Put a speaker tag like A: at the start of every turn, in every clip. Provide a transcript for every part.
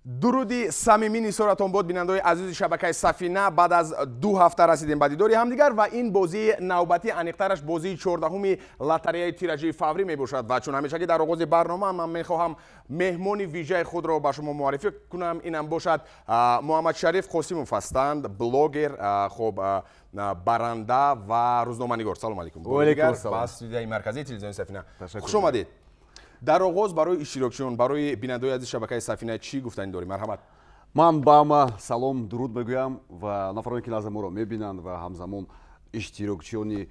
A: Дуруди самимӣ нисоратон бод, бинандаои азизи шабакаи Сафина. Баъд аз 2 ҳафта расидем ба дидори ҳамдигар ва ин бозии навбатӣ, аниқтараш бозии 14-уми лотареяи тиражии фаврӣ мебошад. Ва чун ҳамешагӣ дар оғози барнома ман мехоҳам меҳмони вижаи худро ба шумо муаррифӣ кунам. Инам бошад Муҳаммадшариф Қосимов ҳастанд, блогер, хуб, баранда ва рӯзноманигор. Салом алейкум. Ба студияи марказии телевизиони Сафина хуш омадед. Дар оғоз барои иштирокчиён, барои бинандаои азизи шабакаи Сафина чӣ гуфтанӣ дорӣ? Марҳамат.
B: Ман ба ҳама салом, дуруд мегӯям ва нафароне, ки назди моро мебинанд, ва ҳамзамон иштирокчиёни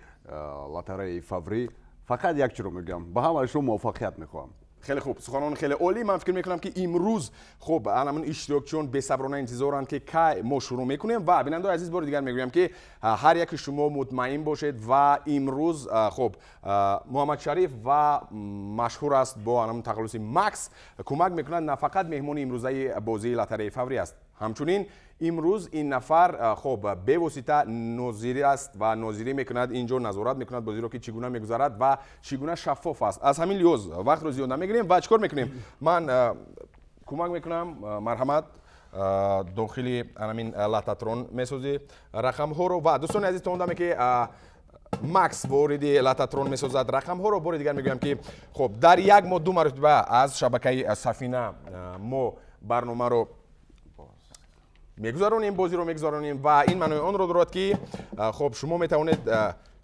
B: лотареяи фаврӣ. Фақат як чиро мегӯям: ба ҳамаи шумо муваффақият мехоҳам.
A: Хеле хуб, суханони хеле олӣ. Ман фикр мекунам, ки имрӯз, хуб, анамун иштирокчиён бесаброна интизоранд, ки кай мо шурӯъ мекунем. Ва бинандаои азиз, бори дигар мегӯям, ки ҳар яки шумо мутмаин бошед ва имрӯз, хуб, Муҳаммадшариф ва машҳур аст бо анамун тахаллуси Макс кӯмак мекунад. На фақат меҳмони имрӯзаи бозии лотареяи фаврӣ аст, ҳамчунин имрӯз ин нафар, хуб, бевосита нозирӣ аст ва нозирӣ мекунад, инҷо назорат мекунад бозиро, ки чӣ гуна мегузарад ва чӣ гуна шаффоф аст. Аз ҳамин лиҳоз вақтро зиёд намегирем ва чӣ кор мекунем? Ман кӯмак мекунам. Марҳамат, дохили анамин лототрон месозӣ рақамҳоро. Ва дӯстони азиз, то он даме ки Макс вориди лототрон месозад рақамҳоро, бори дигар мегӯям, ки, хуб, дар як моҳ ду маротиба аз шабакаи Сафина мо барномаро мегузаронем, бозиро мегузаронем ва ин маънои онро дорад, ки, хуб, шумо метавонед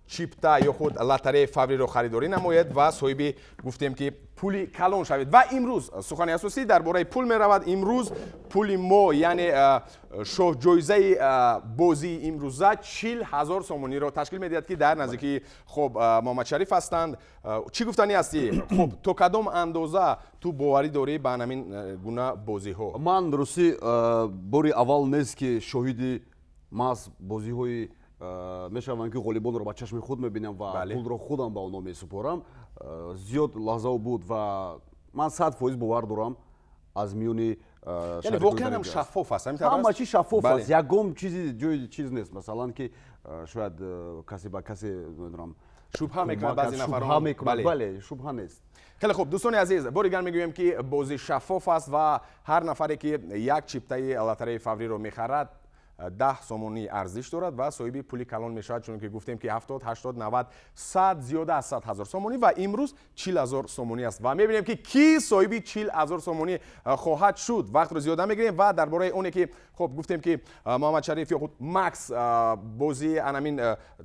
A: чипта ё худ лотареяи фавриро харидорӣ намоед ва соҳиби, гуфтем ки, пули калон шавед. Ва имрӯз сухани асосӣ дар бораи пул меравад. Имрӯз пули мо, яъне шоҳҷоизаи бозии имрӯза, 40 000 сомониро ташкил медиҳад, ки дар наздикии, хуб, Муҳаммадшариф ҳастанд. Чӣ гуфтанӣ ҳастӣ? Хуб, то кадом андоза ту боварӣ дорӣ ба ҳамин гуна бозиҳо?
B: Ман ростӣ бори аввал нест, ки шоҳиди маҳз бозиҳои мешавам, ки ғолибонро ба чашми худ мебинам ва пулро худам ба онҳо месупорам. Зиёд лаҳзаҳо буд ва ман 100% бовар дорам, аз миёни
A: Яъне воқеан ҳам шаффоф аст?
B: Ҳама чиз шаффоф аст, ягон чизи ҷои чиз нест. Масалан, ки шояд касе ба касе, намедонам,
A: шубҳа мекунад баъзе нафарон.
B: Мекунад, бале, шубҳа нест.
A: Хеле хуб, дӯстони азиз, бори дигар мегӯем, ки бозӣ шаффоф аст ва ҳар нафаре ки як чиптаи лотареяи фавриро мехарад, 10 сомонӣ арзиш дорад ва соҳиби пули калон мешавад. Чунки гуфтем, ки 70, 80, 90, 100, зиёда аз 100 000 сомонӣ ва имрӯз 40 000 сомонӣ аст ва мебинем, ки кӣ соҳиби 40 000 сомонӣ хоҳад шуд. Вақтро зиёда мегирем ва дар бораи оне ки, хуб, гуфтем, ки Муҳаммадшариф ё худ Макс бозии анамин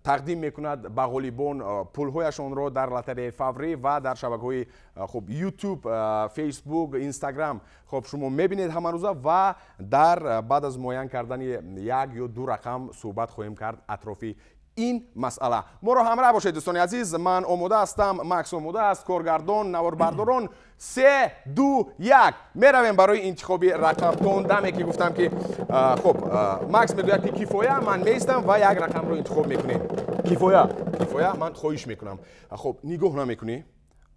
A: тақдим мекунад ба ғолибон пулҳояшонро дар лотареяи фаврӣ ва дар шабакаҳои, хуб, Ютуб, Фейсбук, Инстаграм, хуб, шумо мебинед ҳамарӯза. Ва дар баъд аз муайян кардани як ё ду рақам суҳбат хоҳем кард атрофи ин масъала. Моро ҳамроҳ бошед, дӯстони азиз. Ман омода ҳастам, Макс омода аст, коргардон, наворбардорон. Се, ду, як, меравем барои интихоби рақам. То он даме ки гуфтам, ки, хуб, Макс мегӯяд, ки кифоя, ман меистам ва як рақамро интихоб мекунем.
B: Кифоя.
A: Кифоя. Ман хоҳиш мекунам, хуб, нигоҳ намекунӣ,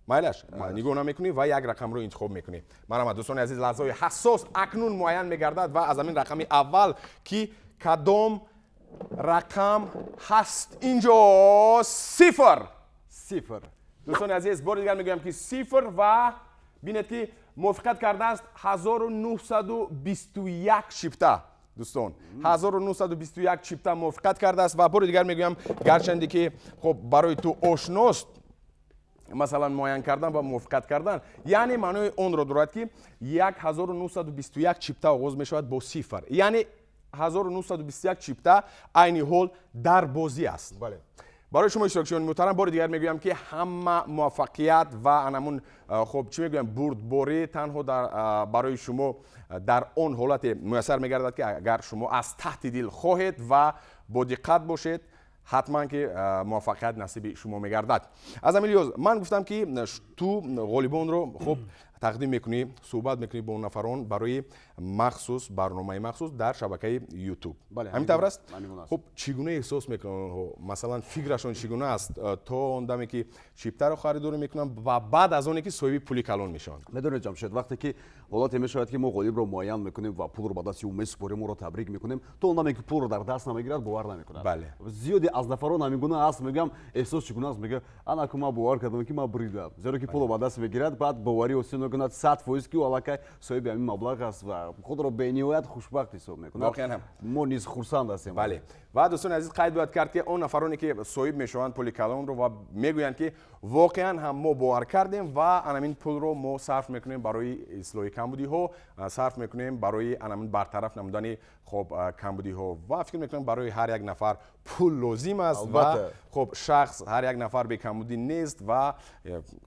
A: майлаш, нигоҳ намекунӣ ва як рақамро интихоб мекунӣ. Марҳамат, дӯстони азиз, лаҳзаҳои ҳассос акнун муайян мегардад ва аз ҳамин рақами аввал, ки кадом рақам ҳаст инҷо? Сифр.
B: Сифр.
A: Дӯстони азиз, бори дигар мегӯям, ки сифр. Ва бинед, ки мувофиқат кардааст 1921 чипта. Дӯстон, 1921 чипта мувофиқат кардааст. Ва бори дигар мегӯям, гарчанде ки, хуб, барои ту ошност, масалан, муайян кардан ва мувофиқат кардан, яъне маънои онро дорад, ки 1921 чипта оғоз мешавад бо сифр, яъне 1921 чипта айни ҳол дар бозӣ аст. Барои шумо, иштирокчиёни муҳтарам, бори дигар мегӯям, ки ҳама муваффақият ва анамун, хуб, чӣ мегӯям, бурдборӣ танҳо барои шумо дар он ҳолате муяссар мегардад, ки агар шумо аз таҳти дил хоҳед ва бо диққат бошед, ҳатман ки муваффақият насиби шумо мегардад. Аз ҳамин лиҳоз ман гуфтам, ки ту ғолибонро, хуб, тақдим мекунӣ, суҳбат мекунӣ бо нафарон барои махсус барномаи махсус дар шабакаи Ютуб. Ҳамин тавр аст? Хуб, чӣ гуна эҳсос мекунанд онҳо? Масалан, фикрашон чӣ гуна аст то он даме ки чиптаро харидорӣ мекунанд ва баъд аз оне ки соҳиби пули калон мешаванд?
B: Медонед, Ҷамшед, вақте ки Ҳолате мешавад, ки мо ғолибро муайян мекунем ва пулро ба дасти ӯ месупорем, ӯро табрик мекунем. То он даме ки пулро дар даст намегирад, бовар намекунад. Зиёде аз нафарон ҳамин гуна аст. Мегӯям, эҳсос чӣ гуна аст? Мегӯям, анаку ман бовар кардам, ки ман буридам, зеро ки пулро ба даст мегирад, баъд боварӣ ҳосил мекунад 100%, ки ӯ аллакай соҳиби ҳамин маблағ аст ва худро бениҳоят хушбахт ҳисоб мекунад.
A: Воқеан ҳам.
B: Мо низ хурсанд ҳастем.
A: Бале, ва дӯстони азиз, қайд бояд кард, ки он нафароне, ки соҳиб мешаванд пули калонро ва мегӯянд, ки воқеан ҳам мо бовар кардем ва анамин пулро мо сарф мекунем барои ислоҳи камбудиҳо, сарф мекунем барои анамин бартараф намудани, хоб, камбудиҳо. Ва фикр мекунам, барои ҳар як нафар пул лозим аст ва, хоб, шахс, ҳар як нафар бекамбудӣ нест ва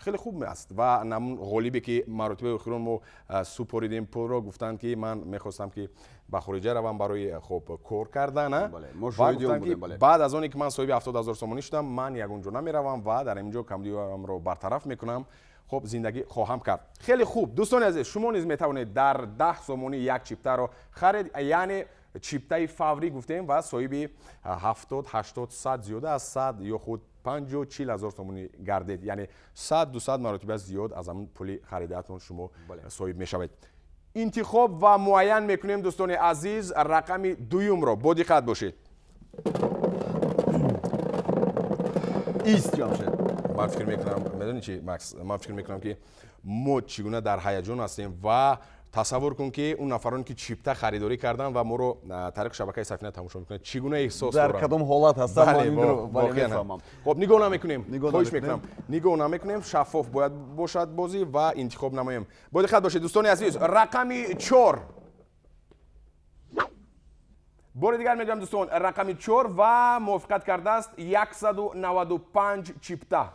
A: хеле хуб аст. Ва намун ғолибе, ки маротибаи охирон мо супоридем пулро, гуфтанд, ки ман мехостам, ки ба хориҷа равам барои, хоб, кор кардан, ва гуфтанд, ки баъд аз оне ки ман соҳиби 70 000 сомонӣ шудам, ман ягон ҷо намеравам ва дар ин ҷо камбудиҳоямро бартараф мекунам, хуб, зиндагӣ хоҳам кард. Хеле хуб, дӯстони азиз, шумо низ метавонед дар 10 сомонӣ як чиптаро харед, яъне чиптаи фаврӣ гуфтем, ва соҳиби 70, 80, 100, зиёда аз 100 ё худ 50, 40 ҳазор сомонӣ гардед, яъне 100, 200 маротиба зиёд аз ҳамн пули харидаатон шумо соҳиб мешавед. Интихоб ва муайян мекунем, дӯстони азиз, рақами дуюмро. Бо диққат бошед.
B: Ист, Ҷамшед.
A: Ман фикр мекунам, медонӣ чи, Макс, ман фикр мекунам, ки мо чӣ гуна дар ҳаяҷон ҳастем ва тасаввур кун, ки он нафароне, ки чипта харидорӣ карданд ва моро тариқи шабакаи Сафина тамошо мекунанд, чӣ гуна эҳсос
B: дар кадом ҳолат
A: ҳастанд. Хоб, нигоҳ намекунем, хоҳиш мекунам, нигоҳ намекунем. Шаффоф бояд бошад бозӣ ва интихоб намоем. Бо диққат бошед, дӯстони азиз, рақами 4. Бори дигар мегӯям, дӯстон, рақами 4 ва мувофиқат кардааст 195 чипта.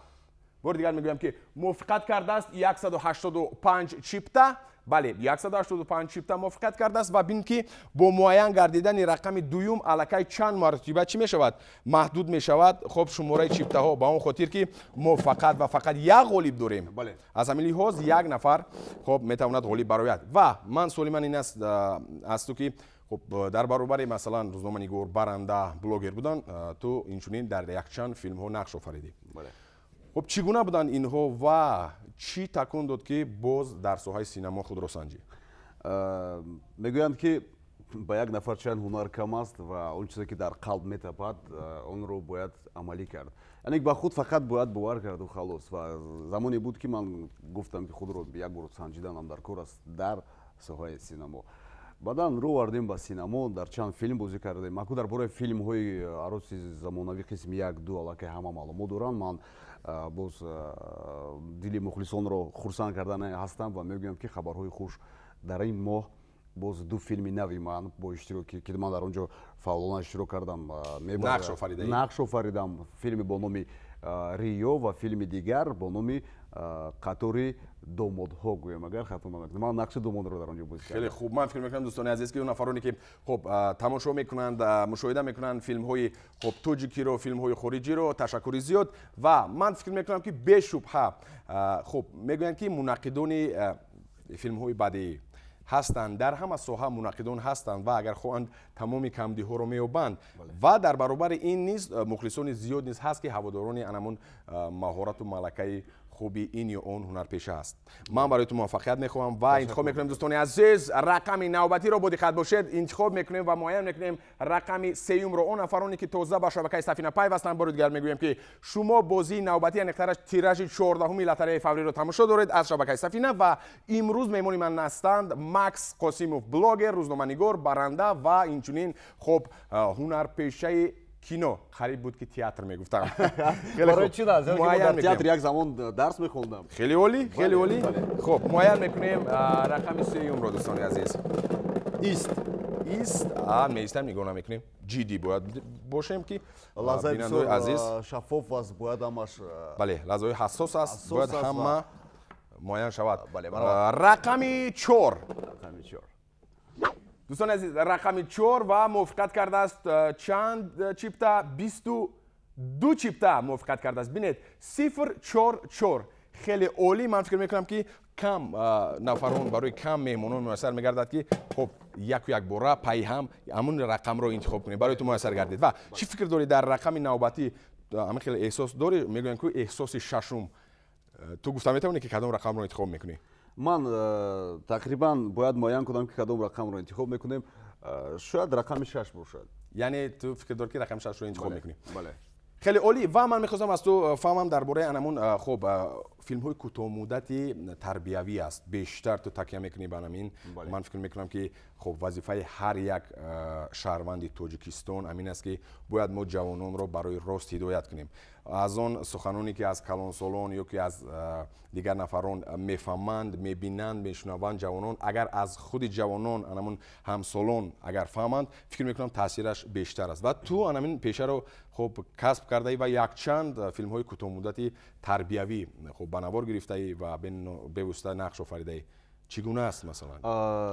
A: Бори дигар мегӯям, ки мувофиқат кардааст 185 чипта. Бале, 185 чипта мувофиқат кардааст. Ва бин, ки бо муайян гардидани рақами дуюм аллакай чанд маротиба чӣ мешавад, маҳдуд мешавад, хоб, шумораи чиптаҳо, ба он хотир ки мо фақат ва фақат як ғолиб дорем. Аз ҳамин лиҳоз як нафар, хоб, метавонад ғолиб барояд. Ва ман суоли ман ин аст аз ту, ки, хуб, дар баробари, масалан, рӯзноманигор, баранда, блогер будан, ту инчунин дар якчанд филмҳо нақш офаридӣ. Хуб, чӣ гуна буданд инҳо ва чӣ такон дод, ки боз дар соҳаи синамо худро санҷӣ?
B: Мегӯянд, ки ба як нафар чанд ҳунар кам аст ва он чизе, ки дар қалб метапад, онро бояд амалӣ кард, яъне ба худ фақат бояд бовар карду халос. Ва замоне буд, ки ман гуфтам, ки худро як бор санҷиданам дар кор аст дар соҳаи синамо. Баъдан рӯ овардем ба синамо, дар чанд филм бозӣ кардем. Аку дар бораи филмҳои Арӯси замонавӣ қисми як, ду аллакай ҳама маълумот доранд. Ман боз дили мухлисонро хурсанд кардан ҳастам ва мегӯям, ки хабарҳои хуш: дар ин моҳ боз ду филми нави ман бо иштироки, ки ман дар он ҷо фаъолона иштирок кардам, нақш офаридам, филми бо номи «Риё» ва филми дигар бо номи «Қатори домодҳо», гӯям, агар хато намекунам, ман нақши домодро дар он ҷо бозӣ
A: кардам. Хеле хуб. Ман фикр мекунам, дӯстони азиз, ки он нафароне, ки, хуб, тамошо мекунанд, мушоҳида мекунанд филмҳои, хуб, тоҷикиро, филмҳои хориҷиро, ташаккури зиёд. Ва ман фикр мекунам, ки бешубҳа, хуб, мегӯянд, ки мунаққидони филмҳои бадеӣ ҳастанд, дар ҳама соҳа мунаққидон ҳастанд ва агар хоҳанд, тамоми камбудиҳоро меёбанд. Ва дар баробари ин низ мухлисони зиёд низ ҳаст, ки ҳаводорони анамун маҳорату малакаи хуби ин ё он ҳунарпеша аст. Ман барои ту муваффақият мехоҳам ва интихоб мекунем, дӯстони азиз, рақами навбатиро. Бо диққат бошед, интихоб мекунем ва муайян мекунем рақами сеюмро. Он нафароне, ки тоза ба шабакаи Сафина пайвастанд, бори дигар мегӯем, ки шумо бозии навбатӣ, яъне тиражи 14-уми лотареяи фавриро тамошо доред аз шабакаи Сафина. Ва имрӯз меҳмони ман ҳастанд Макс Қосимов, блогер, рӯзноманигор, баранда ва инчунин, хуб, ҳунарпешаи кино. Қариб буд, ки театр мегуфтам.
B: Барои чӣ на? Дар театр як замон дарс мехондам.
A: Хеле олӣ, хеле олӣ. Хуб, муайян мекунем рақами сеюмро, дӯстони азиз.
B: Ист.
A: Ист, меистам, нигоҳ намекунем, ҷиддӣ бояд бошем, ки
B: лаҳзаи
A: бинандаои азиз
B: шаффоф аст, бояд ҳамаш
A: Бале, лаҳзаҳои ҳассос аст, бояд ҳама муайян шавад. Рақами 4.
B: Рақами 4.
A: Дӯстони азиз, рақами 4 ва мувофиқат кардааст чанд чипта? 22 чипта мувофиқат кардааст. Бинед, 044. Хеле олӣ. Ман фикр мекунам, ки кам нафарон, барои кам меҳмонон муяссар мегардад, ки, хуб, яку якбора пайҳам ҳамун рақамро интихоб кунем. Барои ту муяссар гардид. Ва чӣ фикр дорӣ дар рақами навбатӣ? Ҳамин хеле эҳсос дорӣ, мегӯянд, ку эҳсоси шашум. Ту гуфта метавонӣ, ки кадом рақамро интихоб мекунӣ?
B: Ман тақрибан бояд муайян кунам, ки кадом рақамро интихоб мекунем. Шояд рақами 6 бошад.
A: Яъне ту фикр дор, ки рақами 6-ро интихоб мекунӣ.
B: Бале.
A: Хеле олӣ. Ва ман мехостам аз ту фаҳмам дар бораи анамун, хуб, филмҳои кӯтоҳмуддати тарбиявӣ аст, бештар ту такя мекунӣ ба анамин. Ман фикр мекунам, ки хуб, вазифаи ҳар як шаҳрванди Тоҷикистон ҳамин аст, ки бояд мо ҷавононро барои рост ҳидоят кунем. Аз он суханоне, ки аз калонсолон ё ки аз дигар нафарон мефаҳманд, мебинанд, мешунаванд ҷавонон, агар аз худи ҷавонон, анамун ҳамсолон агар фаҳманд, фикр мекунам, таъсираш бештар аст. Ва ту анамин пешаро, хуб, касб кардаӣ ва якчанд филмҳои кӯтоҳмуддати тарбиявӣ, хуб, ба навор гирифтаӣ ва бевосита нақш офаридаӣ. Чӣ гуна аст, масалан,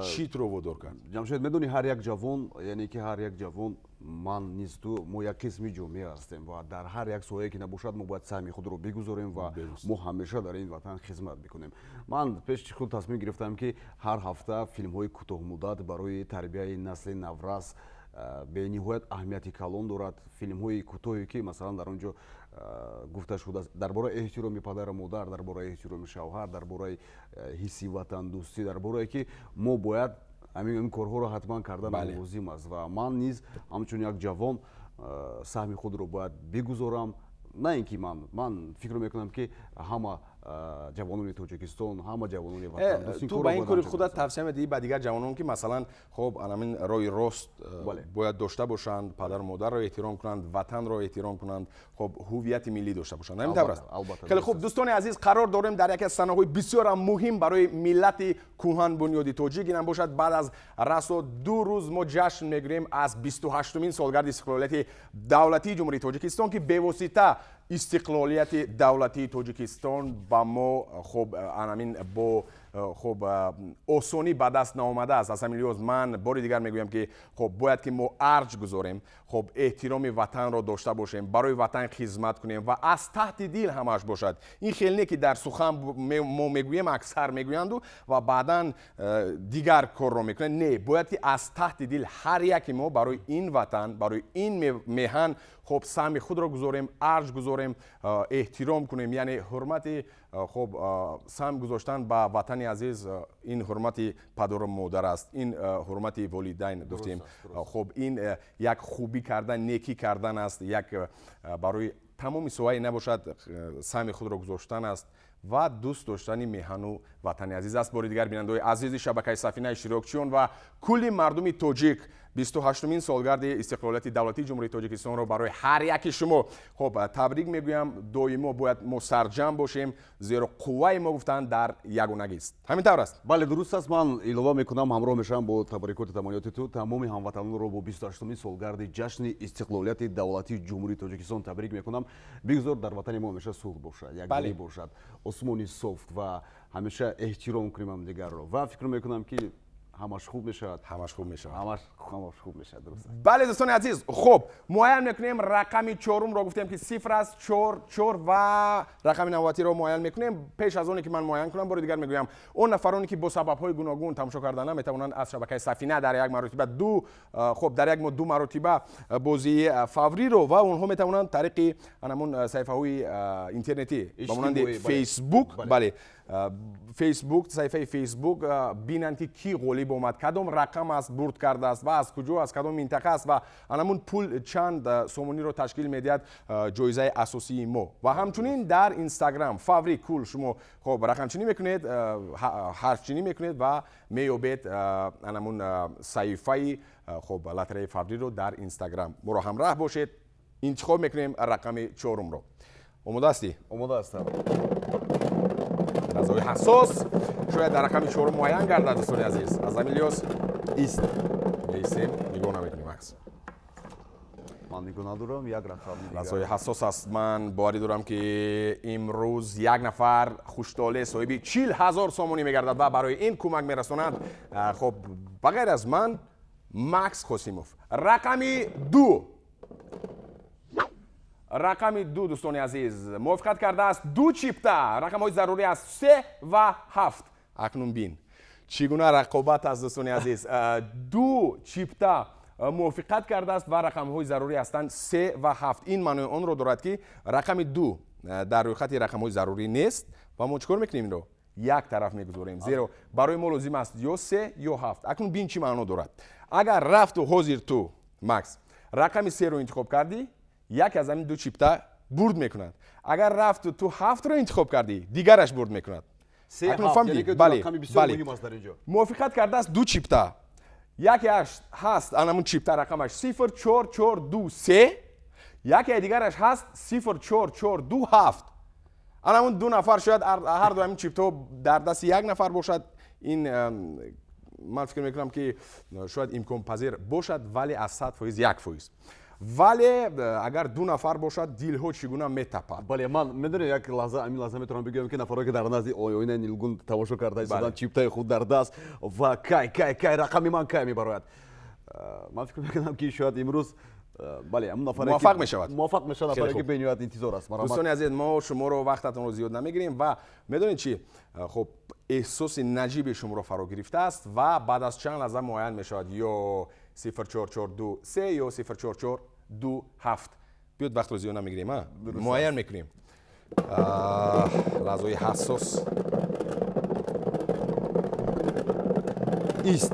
A: чӣ туро водор кард?
B: Ҷамшед, медонӣ, ҳар як ҷавон, яъне ки ҳар як ҷавон, ман низ, ту, мо як қисми ҷомеа ҳастем ва дар ҳар як соҳае ки набошад, мо бояд саҳми худро бигузорем ва мо ҳамеша дар ин ватан хизмат бикунем. Ман пеши худ тасмим гирифтам, ки ҳар ҳафта филмҳои кӯтоҳмуддат барои тарбияи насли наврас бениҳоят аҳамияти калон дорад. Филмҳои кӯтоҳе, ки масалан дар он ҷо гуфта шудааст дар бораи эҳтироми падару модар, дар бораи эҳтироми шавҳар, дар бораи ҳисси ватандӯстӣ, дар борае ки мо бояд ҳамин корҳоро ҳатман кардан лозим аст. Ва ман низ ҳамчун як ҷавон саҳми худро бояд бигузорам. На ин ки ман фикр мекунам, ки ҳама ҷавонони Тоҷикистон, ҳама ҷавонони ватандӯст.
A: Ту ба ин кори худат тавсия медиҳӣ ба дигар ҷавонон, ки масалан, хуб, анамин роҳи рост бояд дошта бошанд, падару модарро эҳтиром кунанд, ватанро эҳтиром кунанд, хуб, ҳуввияти миллӣ дошта бошанд. Ҳамин тавр аст?
B: Албатта.
A: Хеле хуб, дӯстони азиз, қарор дорем дар яке аз санаҳои бисёрам муҳим барои миллати кӯҳанбунёди тоҷик. Инам бошад, баъд аз расо 2 рӯз мо ҷашн мегирем аз 28-умин солгарди истиқлолияти давлатии Ҷумҳурии Тоҷикистон, ки бевосита истиқлолияти давлатии Тоҷикистон ба мо, хуб, анамин бо, хуб, осонӣ ба даст наомадааст. Аз ҳамин лиҳоз ман бори дигар мегӯям, ки хуб, бояд ки мо арҷ гузорем, хуб, эҳтироми ватанро дошта бошем, барои ватан хизмат кунем ва аз таҳти дил ҳамааш бошад. Ин хел не, ки дар сухан мо мегӯем, аксар мегӯянду ва баъдан дигар корро мекунанд. Не, бояд ки аз таҳти дил ҳар яке мо барои ин ватан, барои ин меҳан, хуб, саҳми худро гузорем, арҷ гузорем, эҳтиром кунем. Яъне ҳурмати, хуб, саҳм гузоштан ба ватани азиз, ин ҳурмати падару модар аст, ин ҳурмати волидайн гуфтем, хуб, ин як хубӣ кардан, некӣ кардан аст, як барои тамоми соҳае набошад, саҳми худро гузоштан аст ва дӯст доштани меҳану ватани азиз аст. Бори дигар бинандаҳои азизи шабакаи Сафина, иштирокчиён ва кулли мардуми тоҷик, 28-умин солгарди истиқлолияти давлатии Ҷумҳурии Тоҷикистонро барои ҳар яки шумо, хуб, табрик мегӯям. Доимо бояд мо сарҷамъ бошем, зеро қувваи мо, гуфтанд, дар ягонагист. Ҳамин тавр аст?
B: Бале, дуруст аст. Ман илова мекунам, ҳамроҳ мешавам бо табрикоти таманниёти ту. Тамоми ҳамватанонро бо 28-умин солгарди ҷашни истиқлолияти давлатии Ҷумҳурии Тоҷикистон табрик мекунам. Бигзор дар ватани мо ҳамеша сулҳ бошад, якдилӣ бошад, осмони соф ва ҳамеша эҳтиром кунем ҳамдигарро. Ва фикр мекунам, ки ҳамаш хуб мешавад.
A: Ҳамаш хуб мешавад.
B: Ҳамаш хуб мешавад, дуруст.
A: Бале, дӯстони азиз, хуб, муайян мекунем рақами чорумро. Гуфтем, ки сифр аст, чор, чор ва рақами навбатиро муайян мекунем. Пеш аз оне ки ман муайян кунам, бори дигар мегӯям, он нафароне, ки бо сабабҳои гуногун тамошо карда наметавонанд аз шабакаи Сафина дар як маротиба ду, хуб, дар як моҳ ду маротиба бозии фавриро, ва онҳо метавонанд тариқи анамун саҳифаҳои интернетӣ ба монанди Фейсбук, бале, Фейсбук, саҳифаи Фейсбук бинанд, ки кӣ ғолиб омад, кадом рақам аст бурд кардааст ва аз куҷо, аз кадом минтақа аст ва анамун пул чанд сомониро ташкил медиҳад, ҷоизаи асосии мо. Ва ҳамчунин дар Инстаграм фаври кул шумо, хуб, рақамчинӣ мекунед, ҳарфчинӣ мекунед ва меёбед анамун саҳифаи, хуб, лотереяи фавриро дар Инстаграм. Моро ҳамроҳ бошед. Интихоб мекунем рақами чорумро. Омода ҳастӣ?
B: Омода ҳастам.
A: Лаҳзаҳои ҳассос шояд дар рақами чорум муайян гардад, дӯстони азиз. Аз ҳамин лиҳоз
B: ист.
A: Меистем, нигоҳ намекунем акс.
B: Ман нигоҳ надорам, як рақам.
A: Лаҳзаҳои ҳассос аст. Ман боварӣ дорам, ки имрӯз як нафар хуштолеъ соҳиби 40 000 сомонӣ мегардад ва барои ин кӯмак мерасонад, хуб, ба ғайр аз ман, Макс Қосимов. Рақами 2, рақами 2, дӯстони азиз, мувофиқат кардааст. Ду чипта, рақамҳои зарурӣ аст се ва ҳафт. Акнун бин, чӣ гуна рақобат аст, дӯстони азиз. Ду чипта мувофиқат кардааст ва рақамҳои зарурӣ ҳастанд се ва ҳафт. Ин маънои онро дорад, ки рақами 2 дар рӯйхати рақамҳои зарурӣ нест. Ва мо чӣ кор мекунем? Инро Як тараф мегузорем, зеро барои мо лозим аст ё се, ё ҳафт. Акнун бин, чӣ маъно дорад. Агар рафту ҳозир ту, Макс, рақами серо интихоб кардӣ, яке аз ҳамин ду чипта бурд мекунад. Агар рафту ту ҳафтро интихоб кардӣ, дигараш бурд мекунад. Мувофиқат кардааст ду чипта. Якеаш ҳаст анамун чипта, рақамаш 04423, яке дигараш ҳаст 04427. Анамун ду нафар, шояд ҳар ду ҳамин чиптаҳо дар дасти як нафар бошад. Ин ман фикр мекунам, ки шояд имконпазир бошад, вале аз 100%, 1%. Вале агар ду нафар бошад, дилҳо чӣ гуна метапад.
B: Бале, ман медонем, як лаҳза, ҳамин лаҳза метавонам бигӯям, ки нафаре, ки дар назди оинаи нилгун тамошо карда истоданд, чиптаи худ дар даст ва кай, кай, кай рақами ман кай мебарояд, ман фикр мекунам, ки шояд имрӯз, бале, ҳамон нафаре
A: муваффақ мешавад.
B: Муваффақ мешавад нафаре, ки бениҳоят интизор аст.
A: Дӯстони азиз, мо шуморо вақтатонро зиёд намегирем ва медонед чӣ, хуб, эҳсоси наҷиби шуморо фаро гирифтааст ва баъд аз чанд лаҳза муайян мешавад ё 04423, ё 04427. Биёд, вақтро зиёд намегирем, муайян мекунем. Лаҳзаҳои ҳассос.
B: Ист.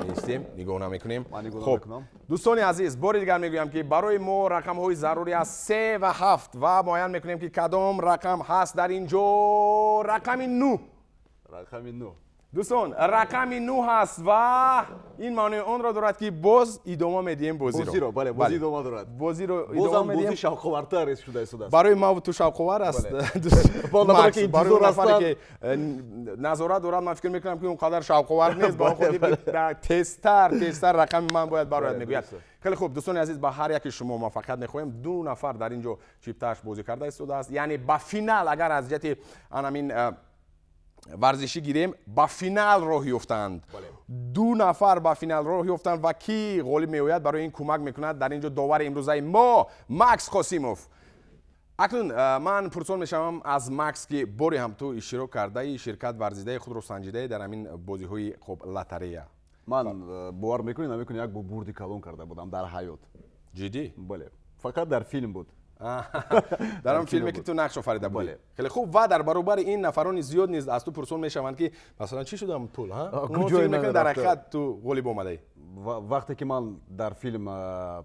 A: Меистем, нигоҳ намекунем. Хуб, дӯстони азиз, бори дигар мегӯям, ки барои мо рақамҳои зарурӣ аст се ва ҳафт ва муайян мекунем, ки кадом рақам ҳаст дар ин ҷо. Рақами нӯ.
B: Рақами нӯ.
A: Дӯстон, рақами нӯ ҳаст ва ин маънои онро дорад, ки боз идома медиҳем бозиро.
B: Бозиро, бале, бозӣ идома дорад.
A: Бозиро идома медиҳем.
B: Бозӣ шавқовартар шуда истодааст.
A: Барои маву ту шавқовар аст, барои нафаре, ки назорат дорад, ман фикр мекунам, ки он қадар шавқовар нест, ба он хотир тезтар, тезтар рақами ман бояд барояд, мегӯяд. Хеле хуб, дӯстони азиз, ба ҳар яки шумо муваффақият мехоҳем. Ду нафар дар ин ҷо чиптааш бозӣ карда истодааст, яъне ба финал, агар аз ҷиҳати анамин варзишӣ гирем, ба финал роҳ ёфтанд. Ду нафар ба финал роҳ ёфтанд ва кӣ ғолиб меояд, барои ин кӯмак мекунад дар ин ҷо довари имрӯзаи мо Макс Қосимов. Акнун ман пурсон мешавам аз Макс, ки боре ҳам ту иштирок кардаи, ширкат варзидаи, худро санҷидаи дар ҳамин бозиҳои, хуб, лотарея?
B: Ман, бовар мекунӣ, намекунӣ, як бор бурди калон карда будам дар ҳаёт.
A: Ҷиддӣ?
B: Бале, фақат дар филм буд.
A: Дар он филме, ки ту нақш офарида будӣ. Хеле хуб. Ва дар баробари ин нафарони зиёд низ аз ту пурсон мешаванд, ки масалан, чӣ шудам пул, дар ҳақиқат ту ғолиб омадаӣ?
B: Вақте ки ман дар филм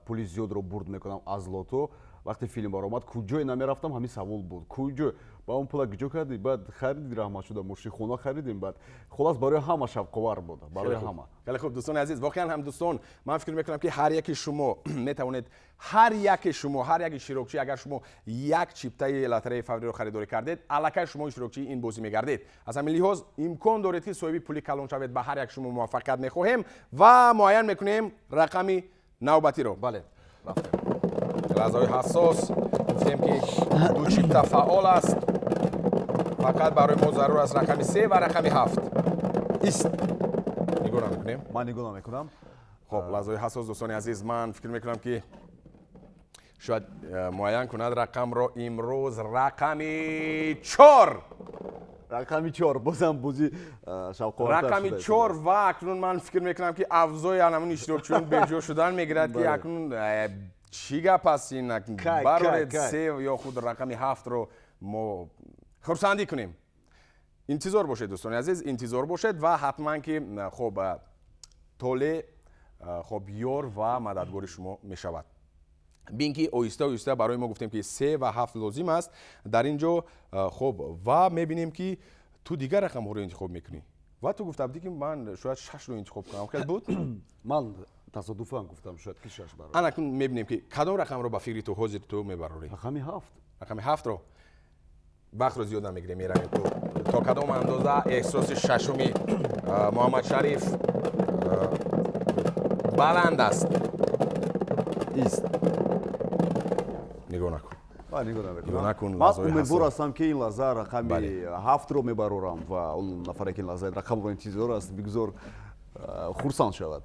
B: пули зиёдро бурд мекунам аз лото, вақте филм баромад, куҷое намерафтам, ҳамин савол буд: куҷо ба он пула, куҷо кардӣ? Баъд хариди, раҳмат шуда, мошин, хона харидем. Баъд хулас, барои ҳама шавқовар буд, барои ҳама.
A: Хеле хуб, дӯстони азиз, воқеан ҳам, дӯстон, ман фикр мекунам, ки ҳар яки шумо метавонед, ҳар яки шумо, ҳар як иштирокчӣ, агар шумо як чиптаи лотареяи фавриро харидорӣ кардед, аллакай шумо иштирокчии ин бозӣ мегардед. Аз ҳамин лиҳоз имкон доред, ки соҳиби пули калон шавед. Ба ҳар як шумо муваффақият мехоҳем ва муайян мекунем рақами навбатиро.
B: Бале, рафтем.
A: Лаҳзаҳои ҳассос. Гуфтем, ки ду чипта фаъол аст, фақат барои мо зарур аст рақами се ва рақами ҳафт.
B: Ист.
A: Нигоҳ намекунем.
B: Ман нигоҳ намекунам.
A: Хоб, лаҳзаҳои ҳассос, дӯстони азиз, ман фикр мекунам, ки шояд муайян кунад рақамро имрӯз рақами чор.
B: Рақами чор, бозам бозӣ шавқовартар.
A: Рақами чор. Ва акнун ман фикр мекунам, ки авзои анамун иштирокчиён беҷо шудан мегирад, ки акнун чӣ гап аст ин, бароред се ё худ рақами ҳафтро, мо хурсандӣ кунем. Интизор бошед, дӯстони азиз, интизор бошед ва ҳатман ки, хоб, толе, хоб, ёр ва мададгори шумо мешавад. Бин, ки оҳиста оҳиста барои мо, гуфтем, ки се ва ҳафт лозим аст дар ин ҷо. Хоб, ва мебинем, ки ту дигар рақамҳоро интихоб мекунӣ ва ту гуфта будӣ, ки ман шояд шашро интихоб кунам. Хел буд?
B: Ман тасодуфан гуфтам, шояд ки шаш барояд.
A: Ана акнун мебинем, ки кадом рақамро ба фикри ту ҳозир ту мебарорӣ.
B: Рақами ҳафт.
A: Рақами ҳафтро. Вақтро зиёд намегирем, меравем, то кадом андоза эҳсоси шашуми Муҳаммадшариф баланд аст.
B: Ист.
A: Нигоҳ накун.
B: Нигоҳ накун. Ман умедвор ҳастам, ки ин лаҳза рақами ҳафтро мебарорам ва он нафаре, ки ин лаҳза рақамро интизор аст, бигузор хурсанд шавад.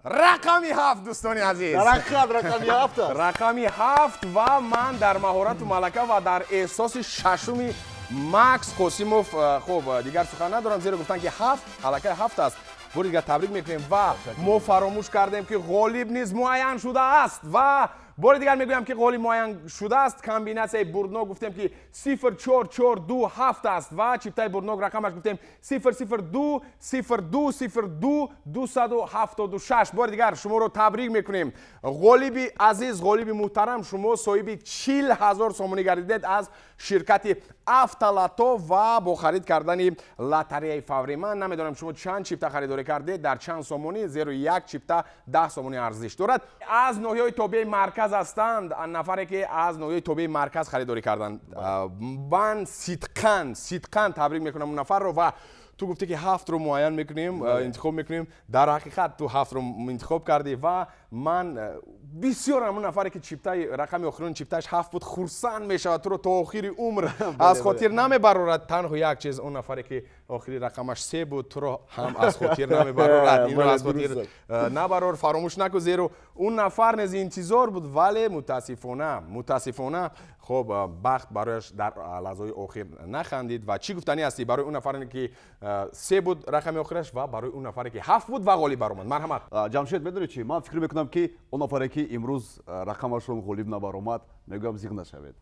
A: Рақами ҳафт, дӯстони азиз.
B: Ҳақиқат рақами ҳафт аст.
A: Рақами ҳафт. Ва ман дар маҳорату малака ва дар эҳсоси шашуми Макс Қосимов, хуб, дигар сухан надорам, зеро гуфтанд, ки ҳафт аллакай ҳафт аст. Бори дигар табрик мекунем ва мо фаромӯш кардем, ки ғолиб низ муайян шудааст ва Бори дигар мегӯям, ки ғолиб муайян шудааст. Комбинатсияи бурднок гуфтем, ки 0 4 4 2 7 аст ва чиптаи бурднок рақамаш гуфтем 0 0 2 0 2 0 2 276. Бори дигар шуморо табрик мекунем, ғолиби азиз, ғолиби муҳтарам. Шумо соҳиби 40 000 сомонӣ гардидед аз ширкати Автолото ва бо харид кардани лотареяи фаврӣ. Ман намедонам, шумо чанд чипта харидорӣ кардед, дар чанд сомонӣ, зеро як чипта 10 сомонӣ арзиш дорад. Аз ноҳияҳои тобеи марказ ҳастанд нафаре, ки аз ноҳияи тобеи марказ харидорӣ карданд. Ман сидқан, сидқан табрик мекунам он нафарро. Ва ту гуфтӣ, ки ҳафтро муайян мекунем, интихоб мекунем. Дар ҳақиқат, ту ҳафтро интихоб кардӣ ва ман бисёр ҳамон нафаре, ки чиптаи рақами охирини чиптааш ҳафт буд, хурсанд мешавад, туро то охири умр аз хотир намебарорад. Танҳо як чиз: он нафаре, ки охири рақамаш се буд, туро ҳам аз хотир намебарорад. Инро аз хотир набарор, фаромӯш накун, зеро он нафар низ интизор буд, вале мутаассифона, мутаассифона, хуб, бахт барояш дар лаҳзаҳои охир нахандид. Ва чӣ гуфтанӣ ҳастӣ барои он нафаре, ки се буд рақами охираш, ва барои он нафаре, ки ҳафт буд ва ғолиб баромад? Марҳамат.
B: Ҷамшед, медонӣ чӣ, ман фикр мекунам, ки он нафаре, ки имрӯз рақамашон ғолиб набаромад, мегӯям, зиқ нашавед,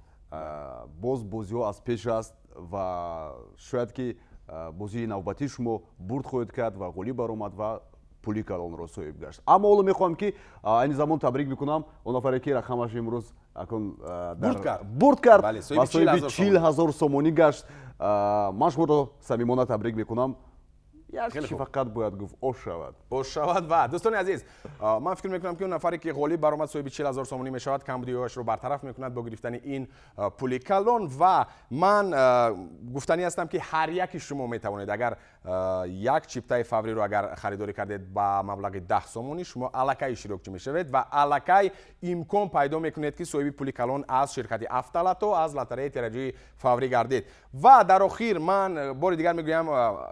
B: боз бозиҳо аз пеш аст ва шояд ки бозии навбатии шумо бурд хоҳед кард ва ғолиб баромад ва пули калонро соҳиб гашт. Аммо ҳоло мехоҳам, ки айни замон табрик мекунам он нафаре, ки рақамаш имрӯз акун бурд кард ва соҳиби 40 000 сомонӣ гашт. Ман шуморо самимона табрик мекунам. Як чӣ фақат бояд гуфт: ош шавад.
A: Ош шавад. Ва дӯстони азиз, ман фикр мекунам, ки он нафаре, ки ғолиб баромад, соҳиби 40 000 сомонӣ мешавад, камбудиҳояшро бартараф мекунад бо гирифтани ин пули калон. Ва ман гуфтанӣ ҳастам, ки ҳар яки шумо метавонед, агар як чиптаи фавриро агар харидорӣ кардед ба маблағи 10 сомонӣ, шумо аллакай иштирокчӣ мешавед ва аллакай имкон пайдо мекунед, ки соҳиби пули калон аз ширкати Автолото, аз лотареяи тираҷои фаврӣ гардед. Ва дар охир ман бори дигар мегӯям,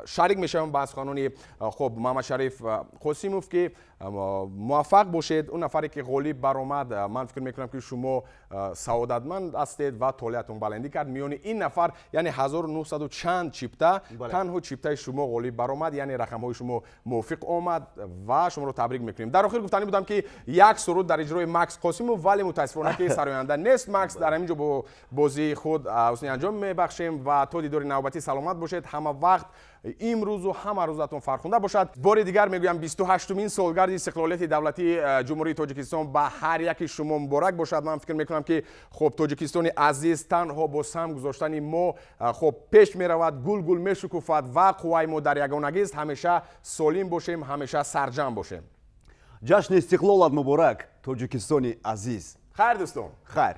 A: шарик мешавам ба суханони, хуб, Муҳаммадшариф Қосимов, ки муваффақ бошед. Он нафаре, ки ғолиб баромад, ман фикр мекунам, ки шумо саодатманд ҳастед ва толеатон баландӣ кард. Миёни ин нафар, яъне 1900 чанд чипта, танҳо чиптаи шумо ғолиб баромад, яъне рақамҳои шумо мувофиқ омад ва шуморо табрик мекунем. Дар охир гуфтанӣ будам, ки як суруд дар иҷрои Макс Қосимов, вале мутаассифона, ки сароянда нест Макс. Дар ҳамин ҷо бо бозии худ ҳусни анҷом мебахшем ва то дидори навбатӣ саломат бошед. Ҳама вақт имрӯзу ҳама рӯзатон фархунда бошад. Бори дигар мегӯям, 28-умин солгарди истиқлолияти давлатии Ҷумҳурии Тоҷикистон ба ҳар яки шумо муборак бошад. Ман фикр мекунам, ки, хуб, Тоҷикистони азиз танҳо бо сам гузоштани мо, хуб, пеш меравад, гулгул мешукуфад ва қувваи мо дар ягонагист. Ҳамеша солим бошем, ҳамеша сарҷамъ бошем.
B: Ҷашни истиқлолат муборак, Тоҷикистони азиз!
A: Хайр, дӯстон.
B: Хайр.